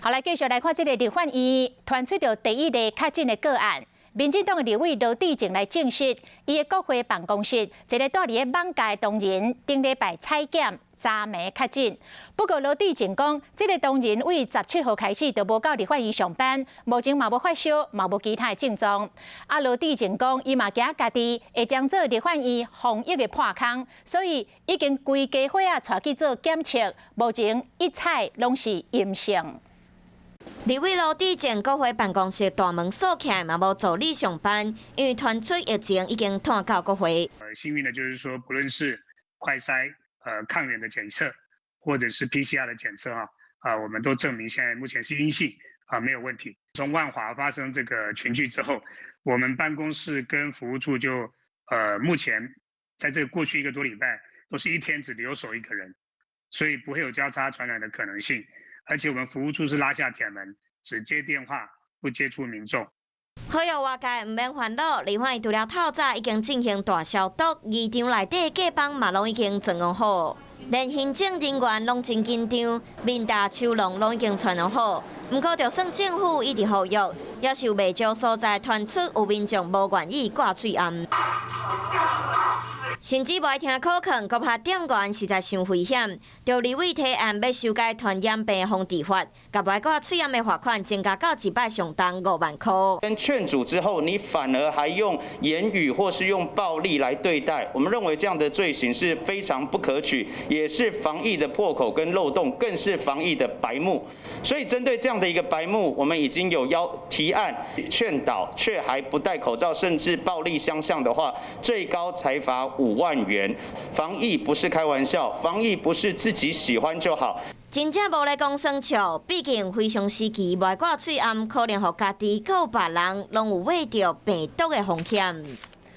好，來繼續來看這个立法院傳出著第一例確診的個案。民進黨的立委羅致政來證實，伊的國會辦公室一个蹛佇咧艋舺的同仁，頂禮拜採檢查暝確診。不過羅致政講，這个同仁對17號開始就無到立法院上班，目前嘛無發燒，嘛無其他的症狀。啊，羅致政講，伊嘛驚家己會將做立法院防疫的破空，所以已經規家伙仔帶去做檢測，目前一採攏是陰性。立委羅致政國會辦公室大門鎖起來，嘛無助理上班，因為傳出疫情已經湠到國會。幸運的就是說，不論是快篩、抗原的檢測，或者是 PCR 的檢測啊，啊，我們都證明現在目前是陰性，啊，沒有問題。從萬華發生這個群聚之後，我們辦公室跟服務處就，目前在這個過去一個多禮拜，都是一天只留守一個人，所以不會有交叉傳染的可能性。而且我們服務處是拉下鐵門，只接電話，不接觸民眾。呼籲外界毋免煩惱，立法院除了透早已經進行大消毒，議場內底隔板嘛攏已經裝好，連行政人員攏真緊張，面罩、手籠攏已經穿好。毋過，就算政府一直呼籲，也是有袂少所在傳出有民眾無願意掛喙罨。甚至無愛聽苦勸，閣拍店員實在傷危險。著立委提案欲修改傳染病防治法，共無愛掛喙罨的罰款增加到一擺上重5萬箍。跟勸阻之後，你反而還用言語或是用暴力來對待，我們認為這樣的罪行是非常不可取，也是防疫的破口跟漏洞，更是防疫的白目。所以針對這樣的一個白目，我們已經有要提案勸導，卻還不戴口罩，甚至暴力相向的話，最高裁罰5萬元。防疫不是開玩笑，防疫不是自己喜歡就好。真正無咧講耍笑，畢竟非常時期無愛掛喙罨，可能予家己閣別人攏有秽著病毒的風險。